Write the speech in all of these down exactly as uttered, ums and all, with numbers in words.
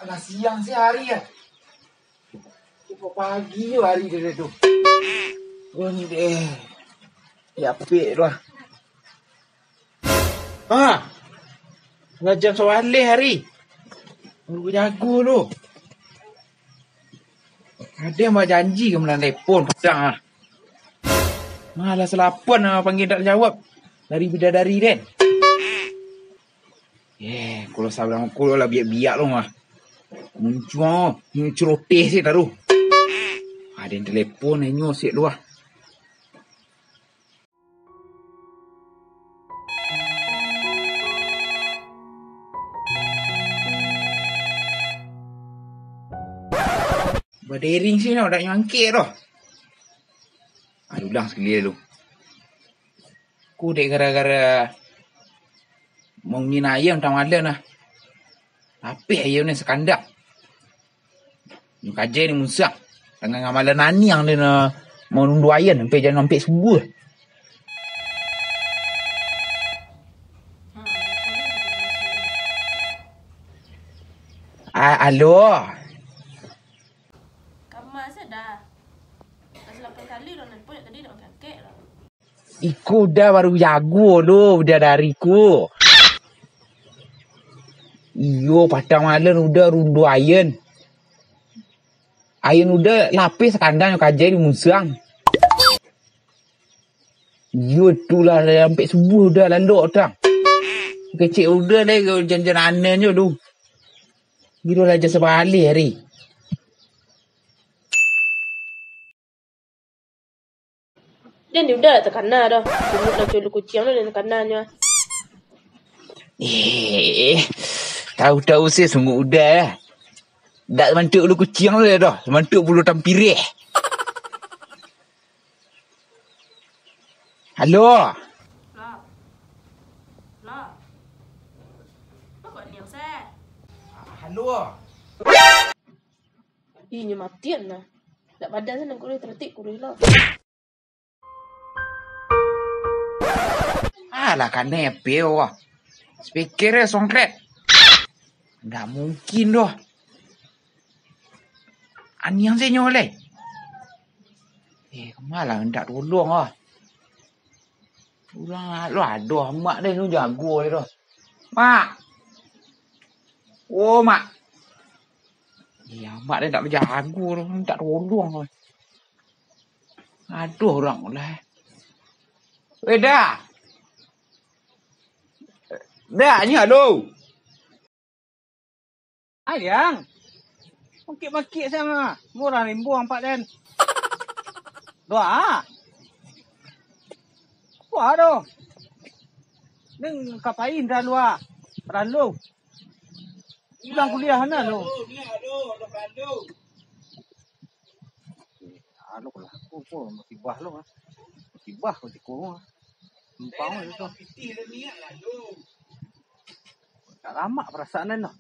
Lah siang se hari ah. Cukup pagi jo hari tadi tu. Bunyi deh. Japek tu ah. Ah. Lah jam sabaleh hari. Baru jago tu. Ado nan bajanji ka manalepon patang ah. Malah salapan ah, panggia indak jawab. Dari bidadari den. Eh, kalau sabarang ko lah biak-biak lo mah. Muncuang, muncuang roteh se taruh. Ado nan telepon inyo sek tu ah. Badering sino, dak nyangkek doh. Ah, ulang sakali lu. Ku dek gara-gara mangin ayam tamalan lah. Lapeh ayam ni sakandang. Nyo kajai ni musang. Tangan ngamalan aniang dia na manundu ayam sampai jam ampek subuh. Ah, alo. Kama saja dah. Kasih lapan kali dah nelpon, tadi dah angkek-angkek lah. Iko Uda baru jago lo, Uda dari ko. Iyo, patang malam Uda rundu ayen. Ayen Uda lapeh sakandang nyo kajai di musang. Iyo, tu lah, lah ampek subuh Uda lalok tang. Kecek Uda lai, jan-jan aneh nyo tu. Gilo lah jan sabaleh hari. Den Uda dak takana doh. Sunguak nan colo kuciang tu den takana nyo. Eh, tahu-tahu se sunguak Uda. Dak mantuk ulu kuciang tu doh, mantuk bulu tampireh. Halo. Lah. Lah. Apa kau niang se? Halo. Ih, nyo matian lah. Dak padan se nan kureh, taratik kureh lah. Alah, kanai P O ah. Speaker songkret. Ndak mungkin doh. Aniang se nyo lai. Eh, kama lah ndak tolong ah. Urang lo ado amak deh, nu jago je doh. Mak. Oh, Mak. Eh, amak deh ndak bajago doh, ndak tolong doh. Aduh, urang lah. Weh, dah. Dah, nyo lo. Ai, Liang. Makik-makik sama. Murah rimbo ampak den. Doa. Kuah doh. Neng kapain dah luar. Perlu. Pulang kuliah sana lo. Anu lah, aku pun musibah lo. Musibah ko siko. Simpang tu. Tak lamak perasaan den tu.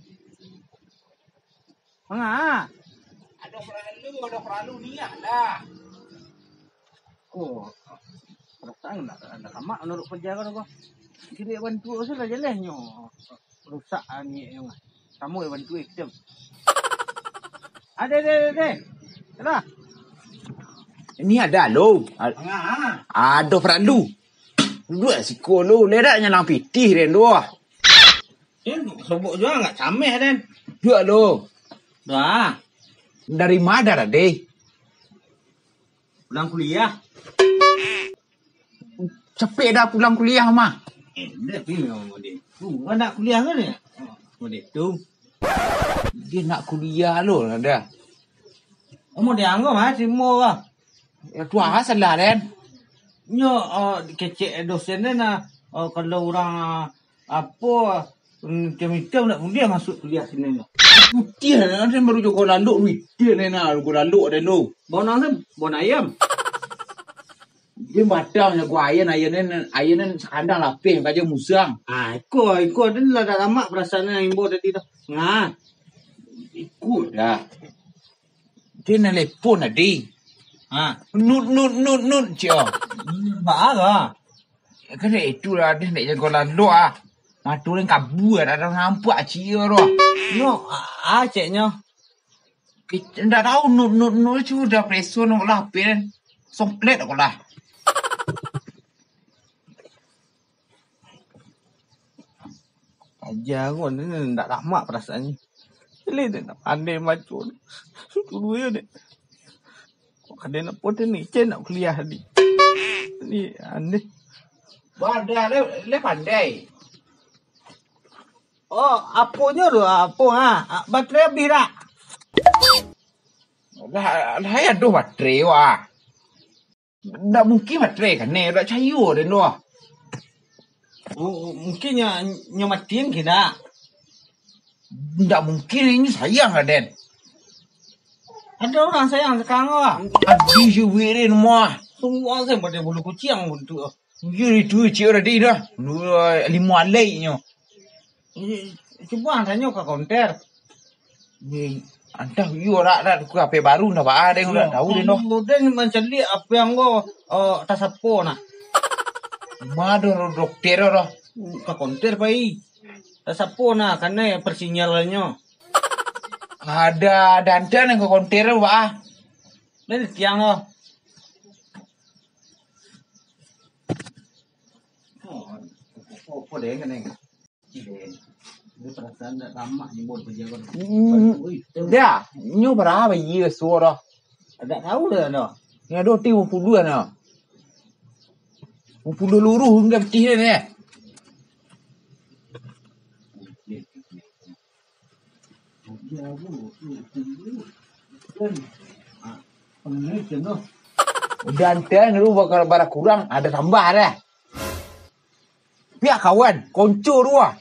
Manga? Ado paralu, ado paralu niat lah. Oh, perasaan nak, nak lamak menurut kerja kau tu. Kini bantu tu lah jelasnyo. Rusak niat nyo. Samo bantu ikam. Ade, ade, ade, ade. Alah. Ini ado lo. Manga? Ado paralu. Duduak siko lo, ledak nyalang pitih den tu. Den, sobok juo agak cameh den. Duduak lo. Dah. Dari ma dah tadi? Pulang kuliah. Capek dah pulang kuliah mah. Eh, dah pi memang model tu. Kau nak kuliah ke ni? Model tu. Dia nak kuliah lo dah. Oh, model anggo mah, simo lah. Ya, tu ah, salah, den. Nyo, oh, kecek dosen den, ah, oh, kalau urang, ah, apo, mm, macam-macam nak kuliah, masuk kuliah sini lah. Putiah, den baru jago lalok, putiah, den, ah, jago lalok, den, tu. Bonang tu, bon ayam. Dia batang jago ayam, ayam ni, ayam ni sakandang lapeh, kaja musang. Ah, iko, iko, den lah dak lamak perasaan yang imbau tadi tu. Nah. Iko dah. Dia nelepon tadi. Ha. Nut, nut, nut, nut, cik, oh. Baa lah. Kan itu lah, dia nak jago lalok, ah. Mato den kabua, dak ado nampak ciek tu. Nyo, a-, a ceknyo? Ndak tahu, nu, nu, nu, cubo dah preso, nu lah, P N. Songklet aku lah. Aja ko ni ndak tamak perasaannyo. Cili dek ndak pandai maco. Dulu yo dek. Kok kadai nak poten ni, cen nak kuliah di. Ni aneh. Wadah, le, le pandai. Oh, aponyo tu, apo ha? Baterai abih dak? Lah, lah, aduh, baterai wah. Ndak mungkin baterai kanai, dak cayo den tu. Oh, mungkin nyo, nyo matiin kini. Ndak mungkin, inyo sayang ka den. Ado urang sayang sakarang ko, ah? Abih duit den mah. Sungguah sen pada bulu kuciang buntuak. Iyo, itu ciek tadi dah. Limo alai nyo. Cubo ang tanyo ka konter. Antah iyo rak, rak tukua H P baru, ndak baa den, ndak tahu den doh. Dulu den mancaliak H P ang ko, eh, tasapo nah. Ma doh dokter doh. Ka konter pai. Tasapo nah, kanai persinyalannyo. Ada, ada antah nan ka konter tu, baa. Den tiang doh. Oh, apa, apa den kanai? Dia perasaan dak tamak ni buat kerja kan. Hmm. Oi, dia, nyo bara bayia suaro? Dak tahu dah no. Ni ado ti limo puluah no. Limo puluah luruh enggak pitih ni. Udah antian lu bakal bara kurang, ada tambah dah. Pihak kawan, konco tu ah.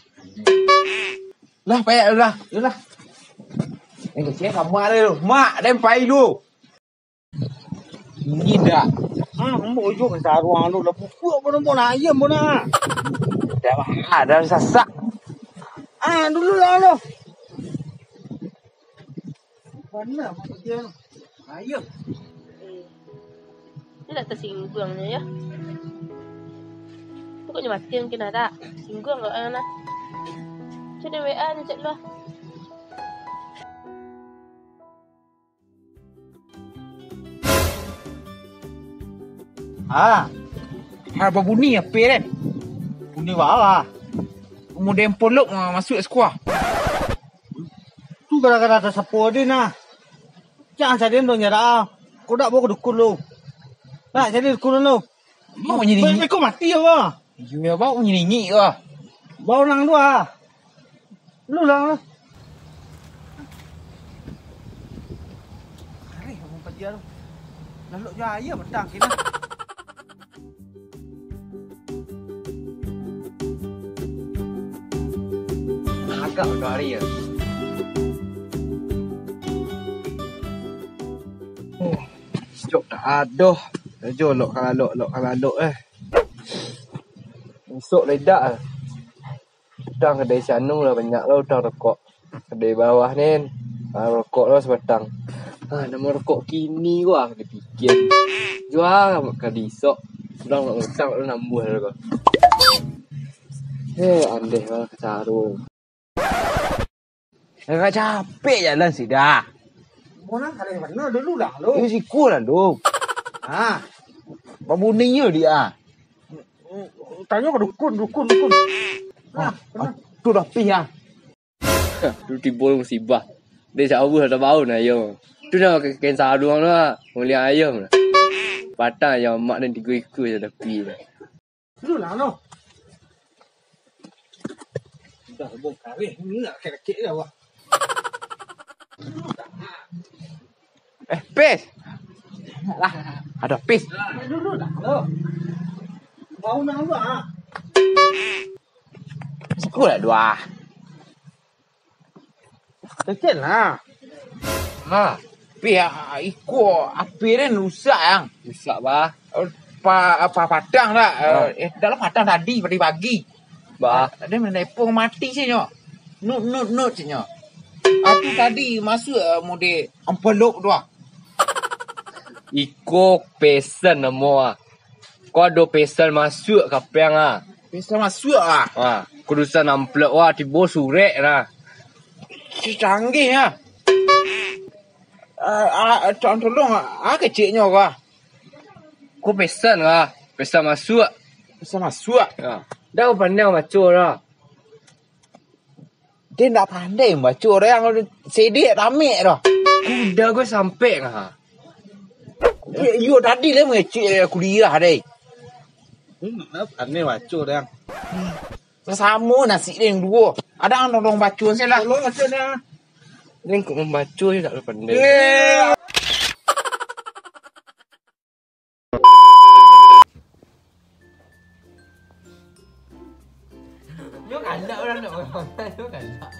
Lah, payah lah. Yolah. Eh, kecil kamar dia tu. Mak, den pai dulu. Ini dah. Ah, mbok ujung saruang tu lah. Buku apa nombor ayam pun ah. Dah, ah, dah sasak. Ah, dulu lah tu. Mana dia? Ayo. Eh, dia tak tersinggung nyo, ya. Pokoknya mati mungkin ada. Singgung kok, eh, nah. Cek dia W A ni, cek dulu, ah. Ah. Ha, babunyi H P den. Bunyi baa? Model polok, ah, masuk sekolah. Tu gara-gara tasapo tadi nah. Cak sadin tu nyarak ah. Kok dak bawa ke dukun lu. Nak jadi dukun lu. Mau nyiningik. Baik kau mati apa? Iyo, bawa nyiningik kau. Bawa nang tu ah. Lu lah. Arih abang Pajar tu. Lalok jo aia batang kini. Agak udah hari ya. Oh, sejok tak adoh. Ajo lok kalalok, lok kalalok eh. Esok ledak eh. Utang kadai sianu lah banyak lah utang rokok. Kadai bawah nen, ah, rokok lah sabatang. Ah, namo rokok kini ko ah, dipikia. Jua ka disok. Pulang nak utang lah nambuah lah ko. Eh, andeh lah kacaro. Agak capek jalan sida. Bona kadai mana dulu lah lo. Ini siko lah lo. Ah. Babuninyo dia. Tanyo ka dukun, dukun, dukun. Ah, ah, tu dah pih ah. Tu tibo musibah. Dek sawah dah bau nah yo. Tu dah kain sarung lah. Mulia ayam lah. Patah yo mak dan tigo ikua je tapi. Lu lah no. Dah bongkar eh. Ni nak kek-kek dah wah. Eh, pis. Lah, ada pis. Dulu lah lo. Bau nang lu ah. Siko lah dua. Kecil lah. Ha, pih ah, iko H P den rusak ang. Rusak bah. Pa, pa, padang dah. Eh, dalam padang tadi pagi-pagi. Bah. Ada menelpon mati sih nyo. Nut, nut, nut sih nyo. Aku tadi masuk uh, mode envelope tu ah. Iko pesan namo ah. Ko ado pesan masuk ka pang ah. Pesan masuk ah. Ha. Kurusan amplop wah, tibo surek nah. Si canggih ah. Ah, ah, tolong, tolong, ah, keciknyo kah? Ku pesan kah? Pesan masuak. Pesan masuak? Ya. Dah pandai baco dah. Dia ndak pandai baco orang, sedek tamek dah. Kuda gue sampai kah? Iyo, tadi lah mengecek kuliah deh. Hmm, pandai baco orang. Sasamo nasib den duo. Ada ang tolong baco se lah. Tolong baco dah. Den kok mambaco je tak pandai. Eh. Nyo galak orang nak orang. Nyo galak.